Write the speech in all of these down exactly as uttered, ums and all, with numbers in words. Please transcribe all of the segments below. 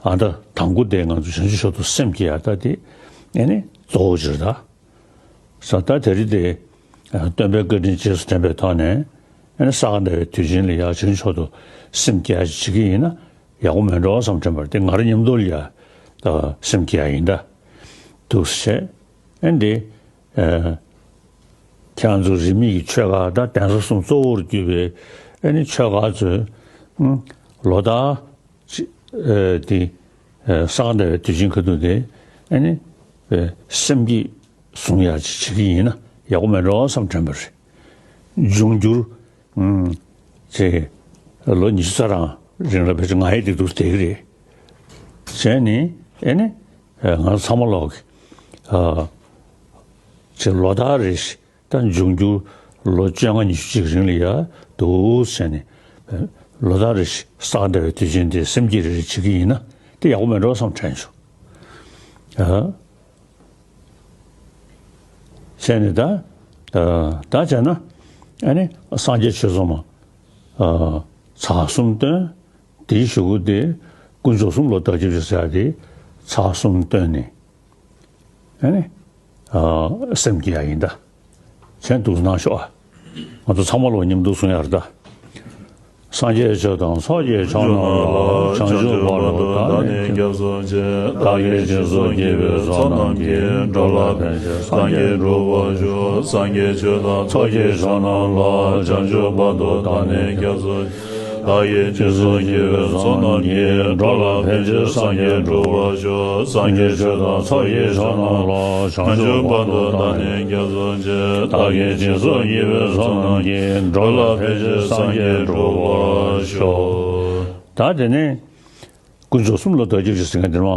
ཨ་ད་དང་པོ་དེ་ང་ཚོ་བྱང་ཆུབ་མཆོག་ཏུ་སེམས་བསྐྱེད་ཡ་ད་དེ་ཨེ་ནི་གཙོ་བོ་ཅིག་རེད་ད། ས་ད་དེ་རིང་དེ་སྟོན་པའི་བཀའ་དྲིན་རྗེས་སུ་དྲན་པའི་ཐོག་ནས་ཨེ་ནི་ས་ག་ཟླ་བའི་དུས་ཆེན་ལ་ཡ་བྱང་ཆུབ་མཆོག་ཏུ་སེམས་བསྐྱེད་ཡ་ཅིག་བྱེད་ཀྱི་ཡིན་ན་ཡག་པོ་མེད་འགྲོ་བསམ་དྲན་པར་དེ་ང་རང་མཉམ་དུ་ལ་ཡ་ད་སེམས་བསྐྱེད་ཡ་ཡིན་ད། འདུག་སེ་བྱས་ཨེ་འདི། ཨེ། ཁྱེད་རང་ཚོ་རིས་མེད་ཀྱི་ཆོས་ཁ་དང་གདན་ས་གསུམ་གཙོ་བོར་གྱུར་པའི་ཨེ་ནི་ཆོས་ཁ་ཚོས་ཨུ་ལོ་ལྟར་ཅི་ཨེ་འདི་ཨེ་ས་ག་ཟླ་བའི་དུས་ཆེན་ཁ་ཐུག་དེ་ཨེ་ནི་ཨེ་སེམས་བསྐྱེད་བཟུང་ཡག་ཅིག་བྱེད་ཀྱི་ཡིན་ན་ཡག་པོ་མེད་འགྲོ་བསམ་དྲན་པ་རེད། འབྱུང་འགྱུར་ཨུ་ཅེ་ལོ་ཉི་ཤུ་རྩ་གྲངས་རིང་ལ་ཕལ་ཆེར་ང་ཡི་སྡིག་སྡུག་དེ་གི་རེད། བྱས་ནི་ཨེ་ནི་ཨེ་ང་ཚང་མ་ལོག་གི་ཨ་ཅེ་ལོ་ལྟར་རེ་བཞིན་ད་འབྱུང་འགྱུར་ལོ་བཅོ་ལྔ་ཉི་ཤུ་ཅིག་རིང་ལ་ཡ་འདུག་ཟེར་ནས་ལོ་ལྟར་རེ་བཞིན་ས་ག་ཟླ་བའི་དུས་ཆེན་དེ་སེམས་བསྐྱེད་རེ་རེ་བྱེད་ཀྱི་ཡིན་ན་དེ་ཡག་པོ་མེད་འགྲོ་བསམ་དྲན་བྱུང་། ཨ་བྱས་ནས་ད་ད་བྱས་ན་ཨ་ནི་སངས་རྒྱས་ཆོས་ཚོགས་མ་ཚར་གསུམ་བཏོན། དེའི་གཞུག་གུ་དེ་དཀོན་མཆོག་གསུམ་ལ་བདག་སྐྱབས་ཞུ་ཟེར་ཡ་དེ་ཚར་གསུམ་བཏོན་ནས། ཨ་ནི། ཨ་སེམས་བསྐྱེད་ཡ་ཡིན་ད། མཚན་འདུག་གནང་ཤོག་ཨ། ང་ཚོ་ཚང་མ་ལོ་མཉམ་འདུག་གསུང་ཡ་རེད་ད། སངས་རྒྱས་ཆོས་དང་ཚོགས་ཀྱི་མཆོག་རྣམས་ལ། བྱང་ཆུབ་བར་དུ་བདག་ནི་སྐྱབས་སུ་མཆི། བདག་གིས་སྦྱིན་སོགས་བགྱིས་པའི་ཚོགས་རྣམས་ཀྱིས། འགྲོ་ལ་ཕན་ཕྱིར་སངས་རྒྱས་འགྲུབ་པར་ཤོག་སངས་རྒྱས་ཆོས་དང་ཚོགས་ཀྱི་མཆོག་རྣམས་ལ། བྱང་ཆུབ་བར་དུ་བདག་ནི་སྐྱབས་སུ་མཆི། བདག་གིས་སྦྱིན་སོགས་བགྱིས་པའི་ཚོགས་རྣམས་ཀྱིས། འགྲོ་ལ་ཕན་ཕྱིར་སངས་རྒྱས་འགྲུབ་པར་ཤོག་སངས་རྒྱས་ཆོས་དང་ཚོགས་ཀྱི་མཆོག་རྣམས་ལ། བྱང་ཆུབ་བར་དུ་བདག་ནི་སྐྱབས་སུ་མཆི། བདག་གིས་སྦྱིན་སོགས་བགྱིས་པའི་ཚོགས་རྣམས་ཀྱིས། འགྲོ་ལ་ཕན་ཕྱིར་སངས་རྒྱས་འགྲུབ་པར་ཤོག་ད་དེ་ནས་དཀོན་མཆོག་གསུམ་ལ་བདག་སྐྱབས་ཞུ་ཟེར་མཁན་དེ་མ་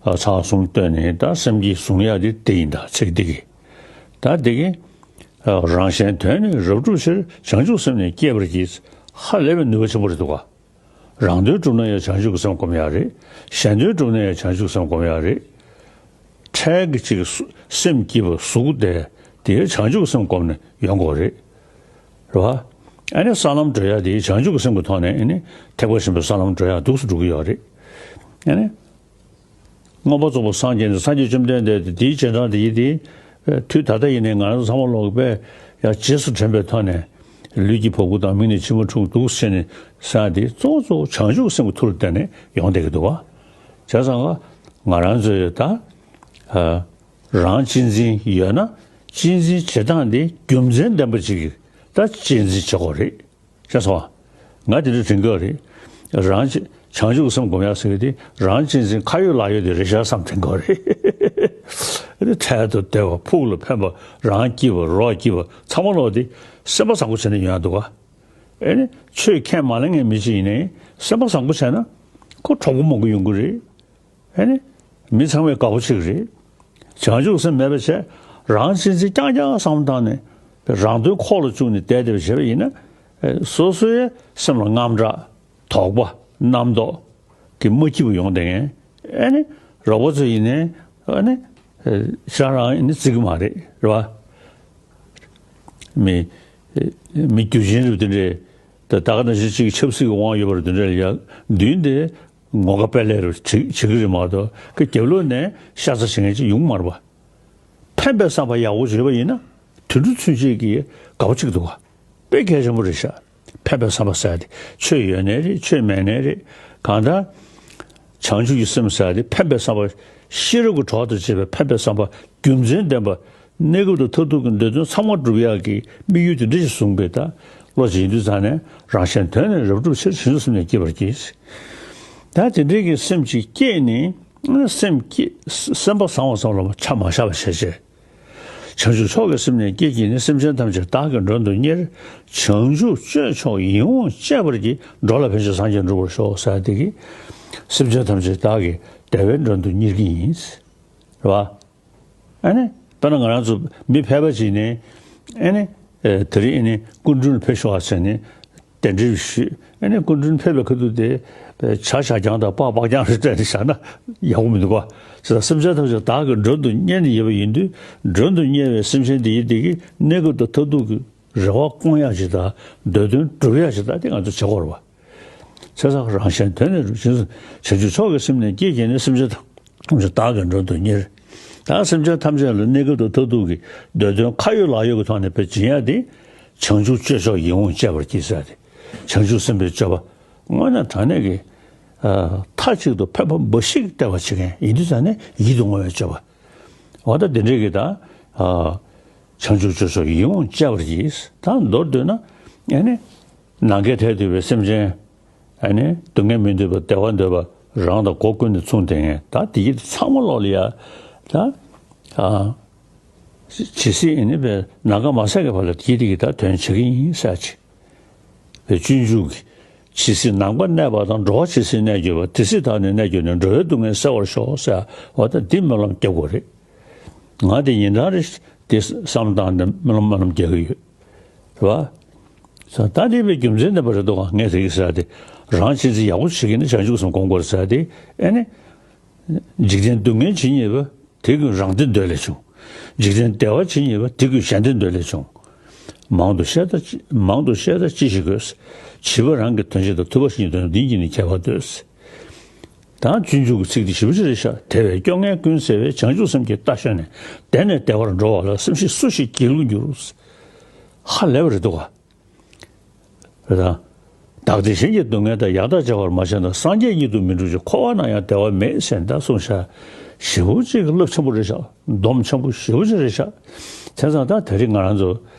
ཚར་གསུམ་བཏོན་ནས་ད་སེམས་བསྐྱེད་བཟུང་ཡ་དེ་དེ་ཡིན་ད་ཚིག་འདི་གི་ད་འདི་གི་རང་གཞན་དོན་ནི་རབ་བསྒྲུབ་ཕྱིར། བྱང་ཆུབ་སེམས་ནི་བསྐྱེད་པར་བགྱི། ཧ་ལས་པའི་ནུས་པ་ཆེན་པོ་རེད་འདུག་ག་རང་དོན་བསྒྲུབ་ན་ཡང་བྱང་ཆུབ་ཀྱི་སེམས་སྒོམ་ཡག་རེད། གཞན་དོན་བསྒྲུབ་ན་ཡང་བྱང་ཆུབ་ཀྱི་སེམས་སྒོམ་ཡག་རེད། འཕྲལ་གྱི་ཅིག་སེམས་སྐྱིད་པ་གཟུགས་བདེ་དེ་བྱང་ཆུབ་ཀྱི་སེམས་སྒོམ་ནས་ཡོང་དགོས་རེད། རེད་བ། ཨ་ནི་ས་ལམ་བགྲོད་ཡག་དེ་བྱང་ཆུབ་ཀྱི་སེམས་ཀྱི་ཐོག་ནས་ཨ་ནི་ཐེག་པ་ཆེན་པོའི་ས་ལམ་བགྲོད་ཡག་འདུག་སེ་འགྲོ་གི་ཡོད་རེད། ཨ་ནི། མངོན་པར་རྫོགས་པར་སངས་རྒྱས་ནས་སངས་རྒྱས་བཅོམ་ལྡན་འདས་དེ་དེའི་རྗེས་འབྲང་དེ་ཡིན་ཏེ། དུས་ད་ལྟ་ཡིན་ནའི་ང་རང་ཚང་མ་ལོག་པས་ཡང་རྗེས་སུ་དྲན་པའི་ཐོག་ནས་ལུས་ཀྱི་བ་སྤུ་དང་མིག་ནས་མཆི་མ་འཁྲུག་འདུག་ཟེར་ནས་ཟེར་ཡ་དེ་གཙོ་བོ་གཙོ་བོ་བྱང་ཆུབ་སེམས་ཀྱི་མཐུ་ལ་བརྟེན་ནས་ཡོང་བསྡད་ཀྱི་འདུག་བ། བྱས་ཙང་ང་རང་ཚོས་ད་རང་གཅེས་འཛིན་ཡོད་ན་གཅེས་འཛིན་བྱེད་སྟངས་དེ་རྒྱུ་མཚན་ལྡན་པ་ཅིག་གིས་ད་གཅེས་འཛིན་བྱེད་དགོས་རེད། ཤེས་སོང་། ང་དེ་འདྲ་དྲན་གྱི་རེད། རང་གཅེས་བྱང་ཆུབ་སེམས་སྒོམ་ཡག་ཟེར་གྱི་དེ་རང་གཅེས་འཛིན་ཁ་ཡོད་ལག་ཡོད་དེ་རེད་ཤག་བསམ་དྲན་གྱི་རེད། དེ་འཕྲལ་དུ་བདེ་བ་ཕུགས་ལ་ཕན་པ་རང་སྐྱིད་པ་རོགས་སྐྱིད་པ་ཚང་མ་ལོག་དེ་སེམས་པ་བཟང་པོ་བྱས་ནས་ཡོང་ཡག་འདུག་ག་ཨེ་ནི་ཆོས་ཁས་མ་ལེན་མཁན་མི་གཅིག་ཡིན་ནའི་སེམས་པ་བཟང་པོ་བྱས་ན་ཁོ་གྲོགས་པོ་མང་པོ་ཡོང་གི་རེད། ཨེ་ནི། མི་ཚང་མས་དགའ་པོ་བྱེད་ཀྱི་རེད། བྱང་ཆུབ་སེམས་མེད་པ་བྱས། རང་གཅེས་འཛིན་རྐྱང་རྐྱང་བསམ་བློ་བཏང་ནས། རང་དོན་ཁོག་ལ་བཅུག་ནས་བསྡད་བསྡད་པ་བྱས་པ་ཡིན་ན། ཨེ་སོ་སོའི་སེམས་ལ་དངངས་སྐྲག་དོགས་པ། རྣམ་རྟོག་གི་མ་སྐྱིད་པོ་ཡོང་བསྡད་མཁན། ཨེ་ནི། རོགས་པ་ཚོ་ཡིན་ནའི། ཨེ་ནི། ཨེ་ཤ་རང་ཡིན་ནི་བརྩི་གི་མ་རེད། རེད་བ། མི། ཨེ་མི་རྒྱུ་ཆེན་རེད་དེ་འདྲས། ད་ད་ག་ནང་བཞིན་གཅིག་ཆབ་སྲིད་ཀྱི་དབང་ཡོད་པ་རེད་དེ་འདྲས་ལ་ཡ་མདུན་དེ། ངོ་དགའ་དཔལ་ལས་རུ་བྱེད་བྱེད་ཀྱི་རེད་མ་གཏོགས་ཁོ་རྒྱབ་ལོགས་ནས་ཤ་ཚ་བྱེད་མཁན་ཅིག་ཡོང་གི་མ་རེད་པ། ཕན་པའི་བསམ་པ་ཡག་པོ་ཡོད་པ་ཡིན་ན་དུད་འགྲོ་ཚུན་ཆད་ཀྱིས་དགའ་པོ་བྱེད་ཀྱི་འདུག་ག་དཔེ་གལ་ཆེན་པོ་རེད་ཤག་ཕན་པའི་བསམ་པ་ཟེར་ཡ་དེ་ཆོས་ཡོད་ནའི་རེད་ཆོས་མེད་ནའི་རེད། གང་ལྟར་བྱང་ཆུབ་ཀྱི་སེམས་ཟེར་ཡ་དེ་ཕན་པའི་བསམ་པ་ཤེས་རབ་ཀྱི་གྲོགས་དང་བཅས་པའི་ཕན་པའི་བསམ་པ་རྒྱུ་མཚན་ལྡན་པ། གནས་སྐབས་དང་མཐར་ཐུག་གི་འདོད་དོན་ཚང་མ་འགྲུབ་ཡག་གི་དམིགས་ཡུལ་དེ་འདྲ་ཞིག་བཟུང་པའི་ད་བློ་ཅིག་ཡིན་དུས་ཙང་ནས་རང་གཞན་དོན་ནི་རབ་བསྒྲུབ་ཕྱིར་བྱང་ཆུབ་སེམས་ནི་བསྐྱེད་པར་བགྱི། ད་དེ་འདྲའི་གི་སེམས་ཅིག་བསྐྱེད་ནས་སེམས་བསྐྱེད་སེམས་པ་བཟང་བ་ཙམ་ལ་ཆ་མ་བཞག་པ་བྱས་བྱས། བྱང་ཆུབ་མཆོག་གི་སེམས་ནི་བསྐྱེད་བགྱིས་ནས། སེམས་ཅན་ཐམས་ཅད་བདག་གིས་མགྲོན་དུ་གཉེར། བྱང་ཆུབ་སྤྱོད་མཆོག་ཡིད་འོང་སྤྱད་པར་བགྱི། འགྲོ་ལ་ཕན་ཕྱིར་སངས་རྒྱས་འགྲུབ་པར་ཤོག་ཟེར་དེ་གི། སེམས་ཅན་ཐམས་ཅད་བདག་གིས་བདེ་བའི་མགྲོན་དུ་གཉེར་གྱི་ཡིན། རེད་བ། ཨ་ནི། དཔེར་ན་ང་རང་ཚོ་མི་ཕལ་པ་ཅིག་ནས། ཨ་ནི། ཨེ་དེ་རིང་ཨ་ནི་སྐུ་མགྲོན་ཕེབས་ཤོག་ཨ་ཟེར་ནས་གདན་འདྲེན་ཞུས། ཨ་ནི་སྐུ་མགྲོན་ཕེབས་པའི་ཁ་ཐུག་དེ་ཇ་ཇ་རྐྱང་དང་སྤགས་སྤགས་རྐྱང་རེ་སྤྲད་ནས་བཞག་ན་ཡག་པོ་མི་འདུག་ག་བྱས་ཙང་སེམས་ཅན་ཐམས་ཅད་བདག་གིས་མགྲོན་དུ་གཉེར་ནས་ཡོད་པ་ཡིན་དུས་མགྲོན་དུ་གཉེར་བའི་སེམས་ཅན་དེ་ཡི་དེ་གི་གནས་སྐབས་དང་མཐར་ཐུག་གི་རེ་བ་སྐོང་ཡག་ཅིག་དང་འདོད་དོན་སྒྲུབ་ཡག་ཅིག་དང་དེ་ང་ཚོ་བྱེད་དགོས་རེད་བ། ཚེ་བསགས་རང་གཞན་དོན་ནི་རུ་བྱིན་སོ། བྱང་ཆུབ་མཆོག་གི་སེམས་ནི་བསྐྱེད་བགྱིས་ནས། སེམས་ཅན་ཐམས་ཅད་བདག་གིས་མགྲོན་དུ་གཉེར། ད་སེམས་ཅན་ཐམས་ཅད་ལ་གནས་སྐབས་དང་མཐར་ཐུག་གི་འདོད་དོན་ཁ་ཡོད་ལག་ཡོད་ཀྱི་ཐོག་ནས་དཔེ་སྦྱིན་ཡ་དེ། བྱང་ཆུབ་སྤྱོད་མཆོག་ཡིད་འོང་སྤྱད་པར་བགྱི་ཟེར་ཏེ། བྱང་ཆུབ་སེམས་དཔའི་སྤྱོད་པ་དངོས་གནས་དྲང་གནས་ཀྱི་ཨ་མཐའ་གཅིག་ཏུ་ཕན་པ་འབའ་ཞིག་སྟེར་བ་བྱེད་མཁན་ཡིན་དུས་ཙང་ནས་ཡིད་དུ་འོང་བའི་སྤྱོད་པ། འོ་ད་དེ་འདྲའི་གི་ད་ཨ་བྱང་ཆུབ་སྤྱོད་མཆོག་ཡིད་འོང་སྤྱད་པར་བགྱི། ད་མདོར་བསྡུས་ན་ཨེ་ནི་ནམ་མཁའི་མཐས་གཏུགས་པའི་སེམས་ཅན། ཨ་ནི་སྡུག་བསྔལ་མི་འདོད་པ་བདེ་བ་འདོད་པ་རང་དང་སྒོ་ཀུན་ནས་མཚུངས་ལྡན་མཁན་ད་དེ་ཡི་ཚང་མ་ལོག་ལ་ཡ་ད་ཨ་ཇི་སྲིད་ཨ་ནི་པའི་ནམ་མཁའ་མ་ཟད་ཀྱི་བར་ལ་དེ་དེ་གི་ད་དོན་བྱེད་ཀྱི་ཡིན་ཟེར་ཅིག་པའི་སྤྱོད་འཇུག་གི་ཇི་སྲིད་ནམ་མཁའ་གནས་པ་དང་། འགྲོ་བ་ཇི་སྲིད་གནས་གྱུར་པ། དེ་སྲིད་བདག་ནི་གནས་གྱུར་ནས། འགྲོ་བའི་སྡུག་བསྔལ་སེལ་བར་ཤོག་ཟེར་བ་ད་འདི་སྨོན་ལམ་རྒྱག་དགོས་རེད། ང་དེ་ཡིན་ད་རེད་དེ་བསམ་བཏང་ནས་སྨོན་ལམ་སྨོན་ལམ་རྒྱག་གི་ཡོད། རེད་བ། ས་ད་འདི་བའི་རྒྱུ་མཚན་ནི་པ་རེད་འདུག་ག་ངས་དེ་གི་ཟེར་ཏེ། རང་ཅི་ཙི་ཡག་པོ་བྱེད་ཀྱི་ན་བྱང་ཆུབ་སེམས་སྒོམ་དགོས་ཟེར་ཏེ། ཨེ་ནི། འཇིག་རྟེན་སྡུག་བསྔལ་ཇི་སྙེད་པ། དེ་ཀུན་རང་བདེ་འདོད་ལས་བྱུང་། འཇིག་རྟེན་བདེ་བ་ཇི་སྙེད་པ། དེ་ཀུན་གཞན་བདེ་འདོད་ལས་བྱུང་། མང་དུ་བཤད་ད་ཅི་མང་དུ་བཤད་ད་ཅི་ཞིག་དགོས། བྱིས་པ་རང་གི་དོན་བྱེད་དང་། ཐུབ་པ་གཞན་གྱི་དོན་བྱེད་པ། འདི་གཉིས་ནི་ཁྱད་པར་ལྡོག། ད་སྤྱོད་འཇུག་གི་ཚིག་འདི་ཞེ་པོ་ཅིག་རེད་ཤག་དེ་བས་སྐྱོ་ངལ་ཀུན་སེལ་བའི། བྱང་ཆུབ་སེམས་ཀྱི་རྟ་ཞོན་ནས། བདེ་ནས་བདེ་བར་འགྲོ་བ་ལ། སེམས་ཤེས་སུ་ཞིག་སྒྱིད་ལུག་འགྱུར། ཧ་ལས་པ་རེད་འདུག་ག་རེད་ད། བདག་བདེ་གཞན་གྱི་སྡུག་བསྔལ་དང་། ཡག་དང་བྱ་བར་མ་བྱས་ན། སངས་རྒྱས་ཉིད་དུ་མི་འགྲུབ་ཅིང་། འཁོར་བ་ན་ཡང་བདེ་བ་མེད་ཟེར་ད་གསུངས་ཤག་ཞེ་པོ་ཅིག་གི་རླབས་ཆེན་པོ་རེད་ཤག་སྡོམ་ཆེན་པོ་ཞེ་པོ་ཅིག་རེད་ཤག་དེ་ཙང་ད་དེ་རིང་ང་རང་ཚོ་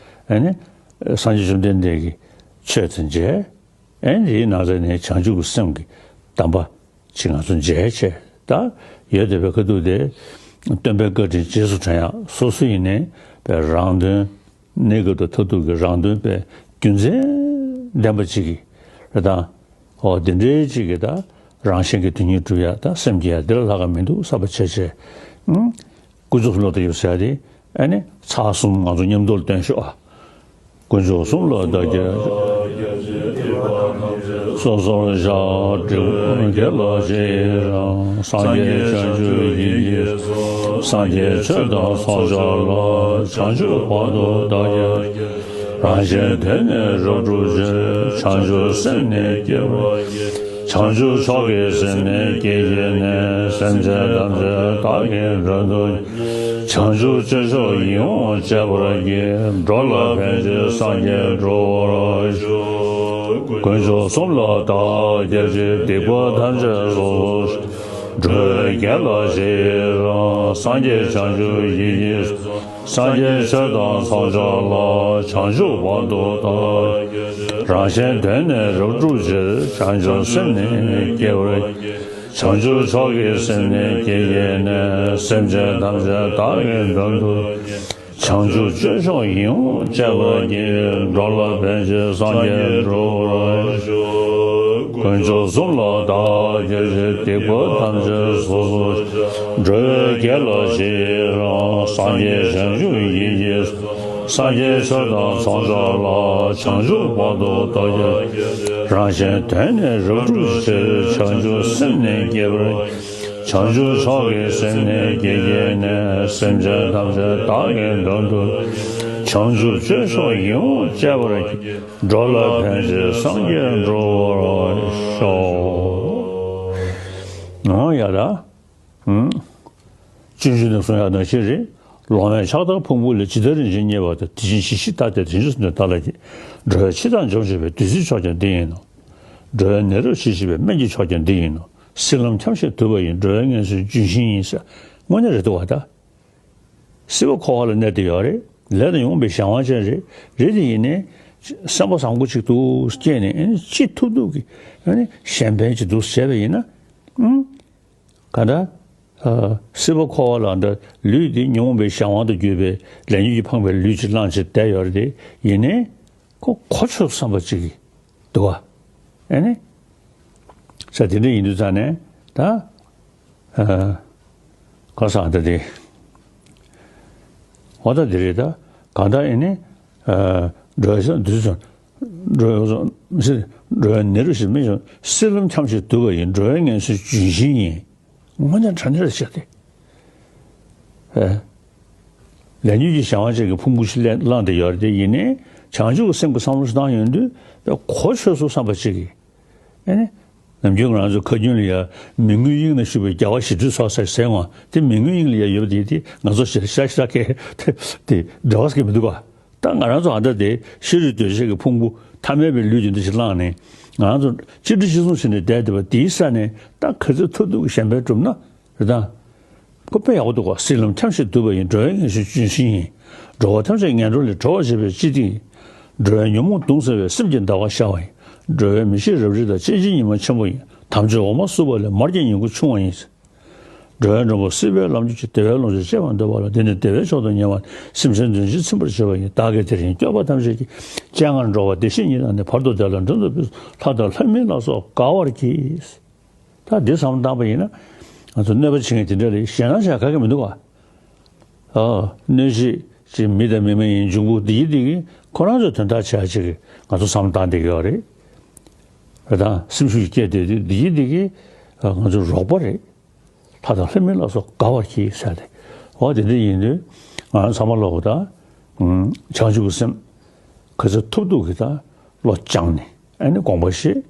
ཨ་ནི་སངས་རྒྱས་བཅོམ་ལྡན་འདས་ཀྱི་ཆོས་དང་མཇལ། ཨེ་འདིའི་ནང་ཚན་ནས་བྱང་ཆུབ་ཀྱི་སེམས་ཀྱི་གདམས་པ་ཅིག་ང་ཚོ་མཇལ་བྱས་ད་ཡོད་བསྡད་པའི་ཁ་ཐུག་དེ། སྟོན་པའི་བཀའ་དྲིན་རྗེས་སུ་དྲན་ཡག་སོ་སོ་ཡིན་ནའི་པའི་རང་དོན། གནས་སྐབས་དང་མཐར་ཐུག་གི་རང་དོན་པའི་རྒྱུ་མཚན་ལྡན་པ་ཅིག་གི་རེད་ད། འོ་འདི་འདྲའི་ཅིག་གི་ད་རང་གཞན་གྱི་དོན་གཉིས་སྒྲུབ་ཡག་ད་སེམས་བསྐྱེད་ཡག་འདི་ལ་ལྷག་ག་མི་འདུག་བསམ་པ་བྱས་བྱས། ཨང་། དཀོན་མཆོག་གསུམ་ལ་བདག་སྐྱབས་ཟེར་ཡ་དེ། ཨ་ནི་ཚར་གསུམ་ང་ཚོ་མཉམ་དུ་བཏོན་ཤོག་ཨ། དཀོན་མཆོག་གསུམ་ལ་བདག་སྐྱབས། སོ་སོར་བཤགས། སྒྲིབ་པ་དགེ་ལ་ཞེན་རང་། སངས་རྒྱས་བྱང་ཆུབ་ཡིད་ཀྱིས་བཟུང་། སངས་རྒྱས་ཆོས་དང་ཚོགས་མཆོག་ལ། བྱང་ཆུབ་བར་དུ་བདག་སྐྱབས། རང་གཞན་དོན་ནི་རབ་བསྒྲུབ་ཕྱིར། བྱང་ཆུབ་སེམས་ནི་བསྐྱེད་པར་བགྱི། བྱང་ཆུབ་མཆོག་གི་སེམས་ནི་བསྐྱེད་བགྱིས་ནས། སེམས་ཅན་ཐམས་ཅད་བདག་གིས་མགྲོན་དུ། བྱང་ཆུབ་སྤྱོད་མཆོག་ཡིད་འོང་སྤྱད་པར་བགྱི། འགྲོ་ལ་ཕན་ཕྱིར་སངས་རྒྱས་འགྲུབ་པར་ཤོག་དཀོན་མཆོག་གསུམ་ལ་བདག་སྐྱབས་མཆི། སྡིག་པ་ཐམས་ཅད་སོ་སོར། འགྲོ་བའི་དགེ་ལ་ཞེན་རང་། སངས་རྒྱས་བྱང་ཆུབ་ཡིད་ཀྱིས། སངས་རྒྱས་ཆོས་དང་ཚོགས་མཆོག་ལ། བྱང་ཆུབ་བར་དུ་བདག་སྐྱབས། རང་གཞན་དོན་ནི་རབ་བསྒྲུབ་ཕྱིར། བྱང་ཆུབ་སེམས་ནི་བསྐྱེད་པར་བགྱི། བྱང་ཆུབ་མཆོག་གི་སེམས་ནི་བསྐྱེད་བགྱིས་ནས། སེམས་ཅན་ཐམས་ཅད་བདག་གིས་མགྲོན་དུ། བྱང་ཆུབ་སྤྱོད་མཆོག་ཡིད་འོང་སྤྱད་པར་བགྱི། འགྲོ་ལ་ཕན་ཕྱིར་སངས་རྒྱས་འགྲུབ་པར་ཤོག་དཀོན་མཆོག་གསུམ་ལ་བདག་སྐྱབས་མཆི། སྡིག་པ་ཐམས་ཅད་སོ་སོར། འགྲོ་བའི་དགེ་ལ་ཞེན་རང་། སངས་རྒྱས་བྱང་ཆུབ་ཡིད་ཀྱིས། སངས་རྒྱས་ཆོས་དང་ཚོགས་མཆོག་ལ། བྱང་ཆུབ་བར་དུ་བདག་སྐྱབས། རང་གཞན་དོན་ནི་རབ་བསྒྲུབ་ཕྱིར། བྱང་ཆུབ་སེམས་ནི་བསྐྱེད་པར། བྱང་ཆུབ་མཆོག་གི་སེམས་ནི་བསྐྱེད་བགྱིས་ནས། སེམས་ཅན་ཐམས་ཅད་བདག་གིས་མགྲོན་དུ། བྱང་ཆུབ་སྤྱོད་མཆོག་ཡིད་འོང་སྤྱད་པར་བགྱི། འགྲོ་ལ་ཕན་ཕྱིར་སངས་རྒྱས་འགྲུབ་པར་ཤོག་འོ་ཡ་ད། ཨང་། སྤྱོད་འཇུག་ནས་གསུང་ཡག་ནང་བཞིན་རེད། ལོང་བས་ཕྱག་དར་ཕུང་པོ་ལས། ཇི་ལྟར་རིན་ཆེན་རྙེད་པ་དེ། དེ་བཞིན་གཞི་ཞིག་ལྟ་སྟེ། དེ་བཞིན་གསུམ་དུ་བདག་ལ་སྐྱེས། འགྲོ་བའི་འཆི་བདག་འཇོམས་བྱེད་པའི། བདུད་རྩིའི་མཆོག་ཀྱང་འདི་ཡིན་ནོ། འགྲོ་བའི་ནད་རབ་ཞི་བྱེད་པའི། སྨན་གྱི་མཆོག་ཀྱང་འདི་ཡིན་ནོ། སྲིད་ལམ་འཁྱམས་ཤིང་དུབ་པ་ཡི། འགྲོ་བའི་ངལ་གསོའི་ལྗོན་ཤིང་ཡིན་ཟེར། དངོས་གནས་རེད་འདུག་བ་ད། སྲིད་པ་འཁོར་བ་ལ་གནས་བསྡད་ཡོད་རེད། ལས་དང་ཉོན་མོངས་པའི་གཞན་དབང་ཅན་རེད། རེད་དེ་ཡིན་ནའི་སེམས་པ་བཟང་པོ་ཅིག་ཏུ་སྐྱེས་ནས་ཨ་ནི་ཅི་ཐུབ་ཐུབ་ཀྱིས་ཨ་ནི་གཞན་ཕན་ཅིག་འདུག་བྱས་པ་ཡིན་ན། ཨང་། ག་འདྲ། ཨ། སྲིད་པ་འཁོར་བ་ལ་འདྲ་ལུས་འདི་ཉོན་མོངས་པའི་གཞན་དབང་དུ་གྱུར་པའི་ལས་ཉོན་གྱིས་འཕངས་པའི་ལུས་ཅིག་བླངས་བྱས་བསྡད་ཡོད་རེད་དེ་ཡིན་ནའི། ཁོ་གོ་ཆོད་བསམ་པ་ཅིག་གིས་འདུག་བ། ཨེ་ནི། ས་དེ་འདྲ་ཡིན་དུས་ཙང་ནས་ད། ཨ། ག་ས་ད་དེ། འོ་ད་དེ་རེད་ད། གང་ལྟར་ཨེ་ནི། ཨ། འགྲོ་བའི་ས་དུས་སུ། འགྲོ་བའི་ས་མི་སྲིད། འགྲོ་བའི་ནད་རབ་ཞི་མི་འཇོམས། སྲིད་ལམ་འཁྱམས་ཤིང་དུབ་པ་ཡི། འགྲོ་བའི་ངལ་གསོའི་ལྗོན་ཤིང་ཡིན། དངོས་གནས་དྲང་གནས་རེད་ཤག་སྟེ། ཨེ། ལས་ཉོན་གྱི་གཞན་དབང་ཅན་གྱི་ཕུང་པོ་ཞིག་ལེན་བླངས་ཏེ་ཡོད་རེད་དེ་ཡིན་ནའི་བྱང་ཆུབ་ཀྱི་སེམས་ཀྱི་བསམ་བློ་ཞིག་བཏང་ཡོང་དུས་གོ་ཆོད་སོང་བསམ་པ་ཅིག་གིས། ཨེ་ནི། ནམ་རྒྱུན་ང་རང་ཚོ་ཁ་རྒྱུན་ལ་ཡ་མི་མངོན་དབྱིངས་ན་བཞུགས་པའི་རྒྱལ་བ་ཞི་ཁྲོའི་ཚོགས་ཟེར་ཟེར་འོང་། དེ་མི་མངོན་དབྱིངས་ལ་ཡ་ཡོད་པ་དེ་དེ་ང་ཚོ་ཞེ་ཤ་ཤ་ཁའི་དེ་འབྲེལ་བ་ཟེར་གྱི་མི་འདུག་ག་ད་ང་རང་ཚོ་ཨ་མདའ་དེ་ཤ་རུས་གདོས་བཅས་ཀྱི་ཕུང་པོ་ཐ་མལ་པའི་ལུས་ཀྱི་འདུ་ཤེས་བླངས་ནས་ང་རང་ཚོ་གཅིག་སྒྲིལ་གཅིག་མཚུངས་བྱས་ནས་བསྡད་བསྡད་པ་དེའི་ས་ནས་ད་ག་ཚོད་ཐུབ་ཐུབ་ཀྱི་གཞན་ཕན་བསྒྲུབ་ན་རེད་ད། ཁོ་དཔེ་ཡག་པོ་འདུག་ག་སྲིད་ལམ་འཁྱམས་ཤིང་དུབ་པ་ཡིན། འགྲོ་བའི་ངེས་ཤེས་ལྗོན་ཤིང་ཡིན། འགྲོ་བ་ཐམས་ཅད་ངན་འགྲོ་ལས་གྲོལ་བར་བྱེད་པའི་སྤྱི་ཏི་ཡིན། འགྲོ་བའི་ཉོན་མོངས་གདུང་སེལ་བའི་སེམས་ཀྱི་ཟླ་བ་ཤར་བ་ཡིན། འགྲོ་བའི་མི་ཤེས་རབ་རིབ་དག་སྤྱན་ཆབ་ཉི་མ་ཆེན་པོ་ཡིན། དམ་ཆོས་འོ་མ་བསྲུབས་པ་ལས་མར་གྱི་ཉིང་ཁུ་ཆུང་བ་ཡིན། འགྲོ་བའི་མགྲོན་པོ་སྲིད་པའི་ལམ་གྱི་བདེ་བའི་ལོངས་སྤྱོད་སྤྱད་པར་འདོད་པ་ལ། འདི་ནི་བདེ་བའི་མཆོག་ཏུ་ཉེ་བ་ནི། སེམས་ཅན་དོན་ཕྱིར་ཚིམ་པར་བྱེད་པ་ཡིན། བདག་གིས་དེ་རིང་སྐྱོབ་པ་ཐམས་ཅད་ཀྱི། སྤྱན་སྔར་འགྲོ་བ་བདེ་གཤེགས་ཉིད་དང་ནི། བར་དུ་བདེ་ལ་འགྲན་དུ་ཕུལ། ལྷ་དང་ལྷ་མིན་ལ་སོགས་དགའ་བར་གྱིས། ད་འདི་བསམ་བློ་བཏང་པ་ཡིན་ན། ང་ཚོ་གནོད་པ་བྱེད་མཁན་དེ་འདྲ་ལ་ཞེད་སྣང་བྱ་ག་གེ་མི་འདུག་ག་ཨ། གནོད་བྱེད་ཅིག་མི་དང་མི་མ་ཡིན་འབྱུང་པོ་འདི་ཡི་འདི་གིས་ཁོ་རང་ཚོའི་དོན་དག་བྱ་ཅིག་གི་ང་ཚོ་བསམ་བློ་བཏང་བསྡད་ཀྱི་ཡོད་རེད། རེད་དང་སེམས་ཤུགས་སྐྱེད་བསྡད་དུས་འདི་ཡི་འདི་གིས་ང་ཚོའི་རོགས་པ་རེད། ལྷ་དང་ལྷ་མིན་ལ་སོགས་དགའ་བར་གྱིས་ཟེར་ཏེ། འོ་དེ་འདྲ་ཡིན་དུས་ང་རང་ཚང་མ་ལོག་ད། བྱང་ཆུབ་ཀྱི་སེམས་ག་ཚོད་ཐུབ་ཐུབ་ཀྱིས་ད་བློ་སྦྱངས་ནས་ཨ་ནི་དགོངས་པ་བཞེས།